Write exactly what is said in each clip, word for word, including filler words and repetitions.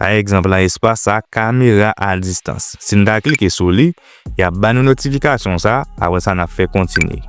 Pa egzanp, nan espas sa, kamera a distans. Si n ta klike sou li, y ap ba nou notifikasyon sa, apre sa n ap fè kontinye.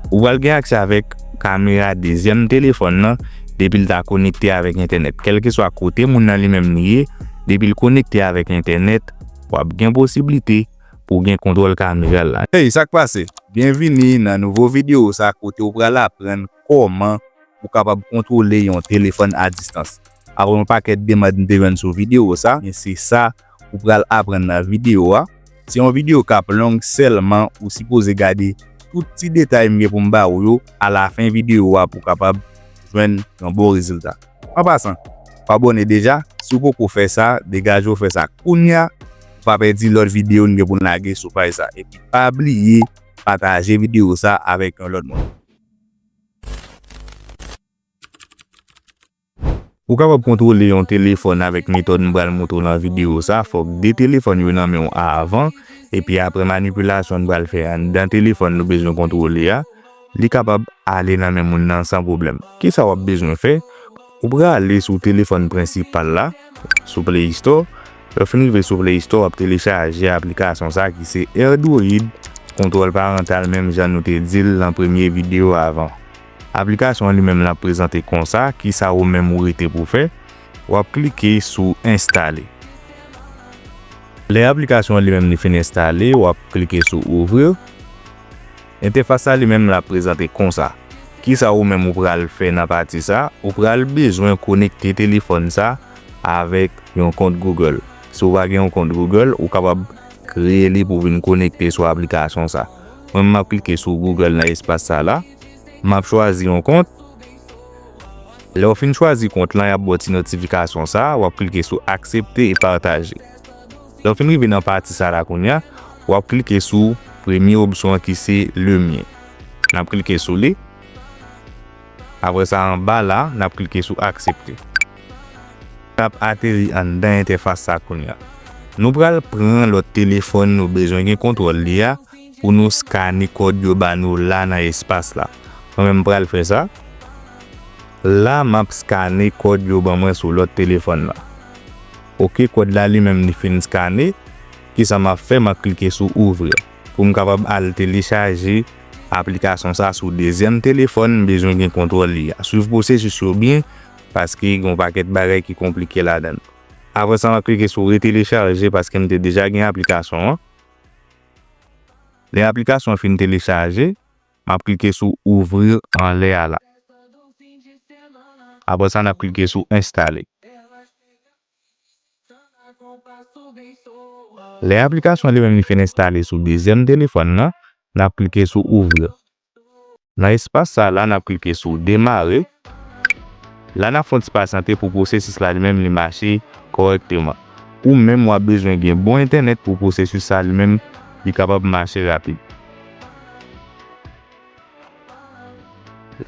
Ou pral gen aksè avèk kamera dezyèm telefòn nan depi l ta konekte avèk entènèt. Kèlkeswa kote moun nan li menm li ye, depi l konekte avèk entènèt, w ap gen posiblite pou w gen kontwòl kamera l la. Hey, sa k pase? Byenvini nan nouvo videyo sa kote w pral aprann kòman ou kapab kontwole yon telefòn a distans. Apre yon pakèt demann m te jwenn sou videyo sa, men se sa ou pral aprann nan videyo a. Se yon videyo k ap long, sèlman ou sipoze gade tout ti detay m gen pou m ba ou yo alafen videyo a pou w kapab jwenn yon bon rezilta. An pasan, abòne deja, si w poko fè sa, degaje w fè sa kounye a, pou w pa pèdi lòt videyo n gen pou n lage sou paj sa. Epi pa bliye pataje videyo sa avèk yon lòt moun. Pou w kapab kontwole yon telefòn avèk metòd m pral montre w nan videyo sa, fòk de telefòn yo nan men w avan, epi apre manipilasyon n pral fè anndan telefòn nou bezwen kontwole a, li kapab ale nan men moun nan san pwoblèm. Kisa w ap bezwen fè? Ou prale sou telefòn prensipal la, sou Play Store. Lè w fin rive sou Play Store, w ap telechaje aplikasyon sa ki se AirDroid Kontwòl Parantal, menm jan nou te di l nan premye videyo avan. Aplikasyon an li menm l ap prezante konsa, kisa ou menm ou rete pou fè? W ap klike sou enstale. Lè aplikasyon an li menm li fin enstale, w ap klike sou ouvrir. Entèfas sa li menm l ap prezante konsa. Kisa ou menm ou pral fè nan pati sa? Ou pral bezwen konekte telefòn sa avèk yon kont Google. Si w pa gen yon kont Google, ou kapab kreye li pou w vin konekte sou aplikasyon sa. Mwen, m ap klike sou Google nan espas sa la. M ap chwazi yon kont. Lè w fin chwazi kont lan, y ap ba w ti notifikasyon sa, w ap klike sou aksepte e pataje. Lè w fin rive nan pati sa la kounye a, w ap klike sou premye opsyon an ki se le mien. N ap klike sou li. Apre sa, anba la, n ap klike sou aksepte. N ap ateri anndan entèfas sa kounye a. Nou pral pran lòt telefòn nou bezwen gen kontwòl li a pou nou skane kòd yo ba nou la nan espas la. Mwen menm, m pral fè sa. La, m ap skane kòd yo ban mwen sou lòt telefòn la. Oke, kòd la li menm li fin skane. Kisa m ap fè? M ap klike sou ouvrir pou m kapab al telechaje aplikasyon sa sou dezyèm telefòn m bezwen gen kontwòl li a. Swiv pwosesis yo byen, paske gen yon pakèt bagay ki konplike ladan l. Apre sa, m ap klike sou retelechaje paske m te deja gen aplikasyon an. Lè aplikasyon an fin telechaje, m ap klike sou ouvrir anlè a la. Apre sa, n ap klike sou enstale. Lè aplikasyon li menm li fin enstale sou dezyèm telefòn nan, n ap klike sou ouvrir. Nan espas sa la, n ap klike sou demare. La, n ap fè yon ti pasyante pou pwosesis la li menm li mache kòrèkteman. Ou menm w ap bezwen gen bon entènèt pou pwosesis sa li menm li kapab mache rapid.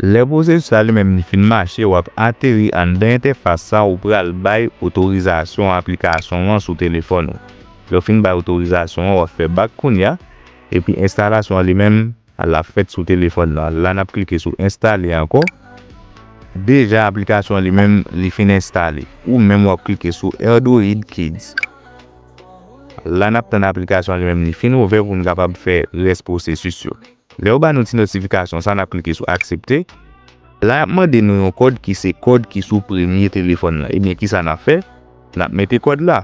Lè pwosesis la li menm li fin mache, w ap ateri anndan entèfas sa, ou pral bay otorizasyon aplikasyon an sou telefòn ou. Lè w fin bay otorizasyon an, w ap fè bak kounye a, epi enstalasyon an li menm l ap fèt sou telefòn nan. La, n ap klike sou enstale ankò. Deja, aplikasyon an li menm, li fin enstale. Ou menm, w ap klike sou AirDroid Kids. La, n ap tann aplikasyon an li menm, li fin ouvè pou n kapab fè rès pwosesis yo. Lè yo ba nou ti notifikasyon sa, n ap klike sou aksepte. La, y ap mande nou yon kòd ki se kòd ki sou premye telefòn nan. Ebyen, kisa n ap fè? N ap mete kòd la.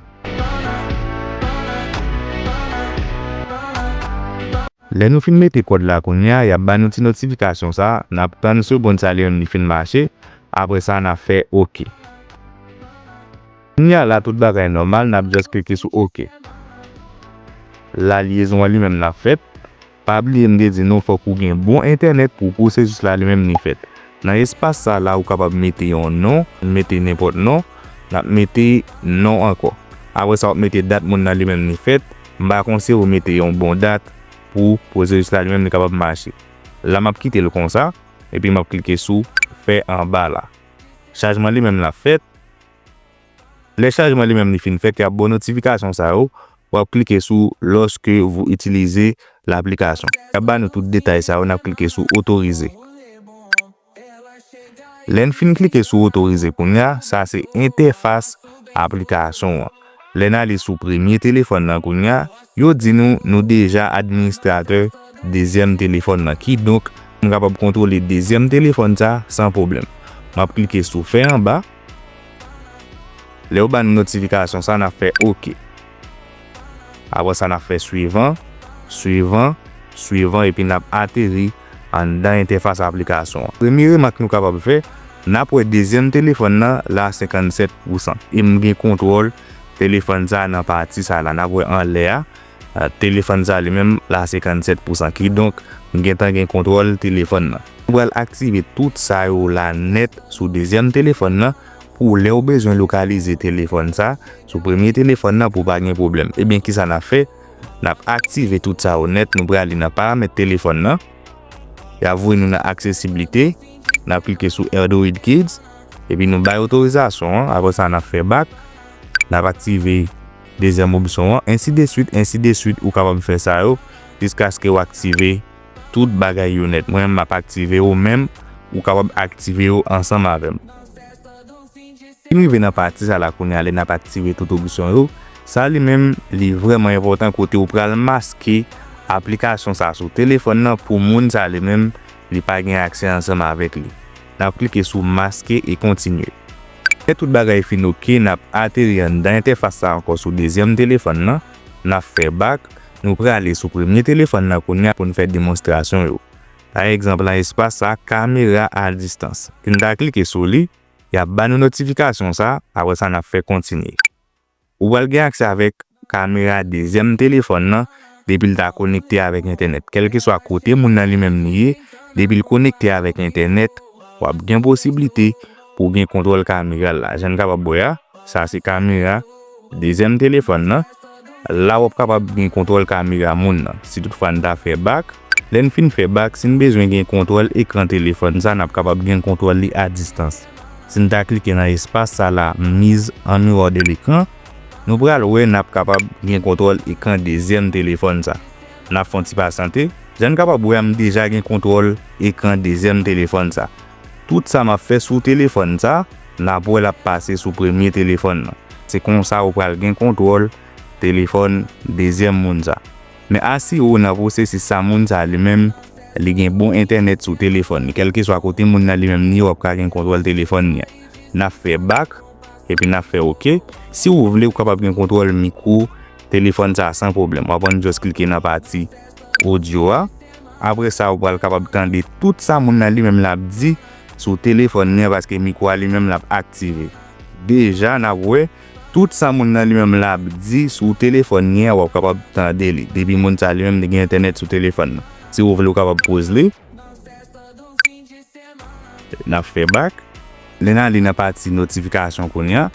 Lè nou fin mete kòd la kounye a, y ap ba nou ti notifikasyon sa, n ap tann segonn sa li menm li fin mache, apre sa n ap fè oke. Kounye a la tout bagay nòmal, n ap just klike sou oke. La lyezon an li menm l ap fèt. Pa bliye m te di nou fòk ou gen bon entènèt pou pwosesis la li menm li fèt. Nan espas sa la ou kapab mete yon non, mete nenpòt non, n ap mete non ankò. Apre sa w ap mete dat moun nan li menm li fèt, m pa konseye w mete yon bon dat pou pwosesis la li menm li kapab mache. La m ap kite l konsa, epi m ap klike sou fè anba la. Chajman li menm l ap fèt. Lè chajman li menm li fin fèt, y ap ba w notifikasyon sa yo, w ap klike sou lorsque vous utilisez l'application. Y ap ba nou tout detay sa yo, n ap klike sou otorize. Lè n fin klike sou otorize kounye a, sa se entèfas aplikasyon an. Lè n ale sou premye telefòn nan kounye a, yo di nou, nou deja administratè dezyèm telefòn nan. Kidonk, nou kapab kontwole dezyèm telefòn sa san pwoblèm. M ap klike sou fè anba. Lè yo ba nou notifikasyon sa, n ap fè oke. Apre sa, n ap fè swivan, swivan, swivan, epi n ap ateri anndan entèfas aplikasyon an. Premye remak nou kapab fè, n ap wè dezyèm telefòn nan la senkannsèt pousan. E m gen kontwòl telefòn sa nan pati sa la. N ap wè anlè a, a, telefòn sa li menm la senkannsèt pousan. Kidonk, m gentan gen kontwòl telefòn nan. Nou pral aktive tout sa yo la nèt sou dezyèm telefòn nan pou lè w bezwen lokalize telefòn sa sou premye telefòn nan pou pa gen pwoblèm. Ebyen, kisa n ap fè? N ap aktive tout sa yo nèt. Nou prale nan paramèt telefòn nan. Y ap voye nou nan aksesiblite. N ap klike sou Android Kids. Epi nou bay otorizasyon an. Apre sa, n ap fè bak. N ap aktive dezyèm opsyon an. Ensi de swit, ensi de swit, ou kapab fè sa yo jiskaske w aktive tout bagay yo nèt. Mwen menm, m ap aktive yo, ou menm, ou kapab aktive yo ansanm avè m. Si n rive nan pati sa la kounye a, lè n ap aktive tout opsyon yo, sa li menm, li vrèman enpòtan kote ou pral maske aplikasyon sa sou telefòn nan pou moun sa li menm, li pa gen aksè ansanm avèk li. N ap klike sou maske e kontinye. Lè tout bagay fin oke, n ap ateri anndan entèfas sa ankò sou dezyèm telefòn nan, n ap fè bak, nou prale sou premye telefòn nan kounye a pou n fè demonstrasyon yo. Pa egzanp, nan espas sa, kamera a distans. Si n ta klike sou li, y ap ba nou notifikasyon sa, apre sa n ap fè kontinye. Ou pral gen aksè avèk kamera dezyèm telefòn nan depi l ta konekte avèk entènèt. Kèlkeswa kote moun nan li menm li ye, depi l konekte avèk entènèt, w ap gen posiblite pou w gen kontwòl kamera l la. Jan n kapab wè a, sa se kamera dezyèm telefòn nan. La w ap kapab gen kontwòl kamera moun nan. Si toutfwa n ta fè bak, lè n fin fè bak, si n bezwen gen kontwòl ekran telefòn sa, n ap kapab gen kontwòl li a distans. Si n ta klike nan espas sa la, mise en miroir de l'écran, nou pral wè n ap kapab gen kontwòl ekran dezyèm telefòn sa. N ap fè yon ti pasante. Jan n kapab wè a, m deja gen kontwòl ekran dezyèm telefòn sa. Tout sa m ap fè sou telefòn sa, n ap wè l ap pase sou premye telefòn nan. Se konsa ou pral gen kontwòl telefòn dezyèm moun sa. Men asire w nan pwosesis sa moun sa li menm, li gen bon entènèt sou telefòn li. Kèlkeswa kote moun nan li menm li ye, w ap ka gen kontwòl telefòn li an. N ap fè bak, epi n ap fè oke. Si w vle, ou kapab gen kontwòl mikwo telefòn sa san pwoblèm. W ap ann just klike nan pati odyo a. Apre sa, ou pral kapab tande tout sa moun nan li menm l ap di sou telefòn li an, paske mikwo a li menm l ap aktive. Deja, n ap wè, tout sa moun nan li menm l ap di sou telefòn li an, w ap kapab tande li. Depi moun sa li menm li gen entènèt sou telefòn nan. Si w vle, ou kapab poze li. N ap fè bak. Lè n ale nan pati notifikasyon kounye a,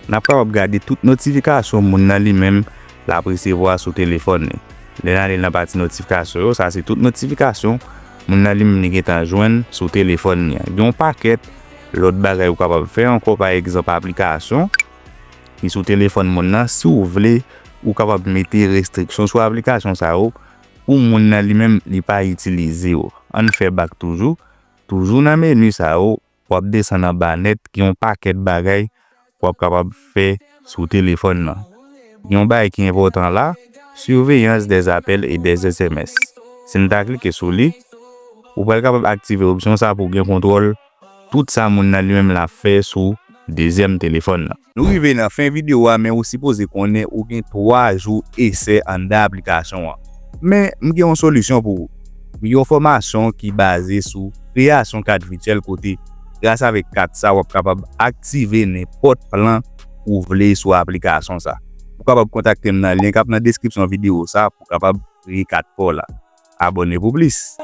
n ap kapab gade tout notifikasyon moun nan li menm l ap resevwa sou telefòn li. Lè n ale nan pati notifikasyon yo, sa se tout notifikasyon moun nan li menm li gentan jwenn sou telefòn li an. Gen yon pakèt lòt bagay ou kapab fè ankò, pa egzanp, aplikasyon ki sou telefòn moun nan. Si w vle, ou kapab mete restriksyon sou aplikasyon sa yo pou moun nan li menm li pa itilize yo. Ann fè bak toujou. Toujou nan meni sa yo, w ap desann anba nèt, gen yon pakèt bagay w ap kapab fè sou telefòn nan. Gen yon bagay ki enpòtan la, surveillance des appels et des S M S. Si n ta klike sou li, ou pral kapab aktive opsyon sa pou w gen kontwòl tout sa moun nan li menm l ap fè sou dezyèm telefòn nan. Nou rive nan fen videyo a, men ou sipoze konnen ou gen twa jou esè anndan aplikasyon an. Men, m gen yon solisyon pou ou. Yon fòmasyon ki baze sou kreyasyon kat vityèl kote, gras avèk kat sa, w ap kapab aktive nenpòt plan ou vle sou aplikasyon sa. Ou kapab kontakte m nan lyen k ap nan deskripsyon videyo sa pou w kapab kreye kat pa w la. Abòne pou plis.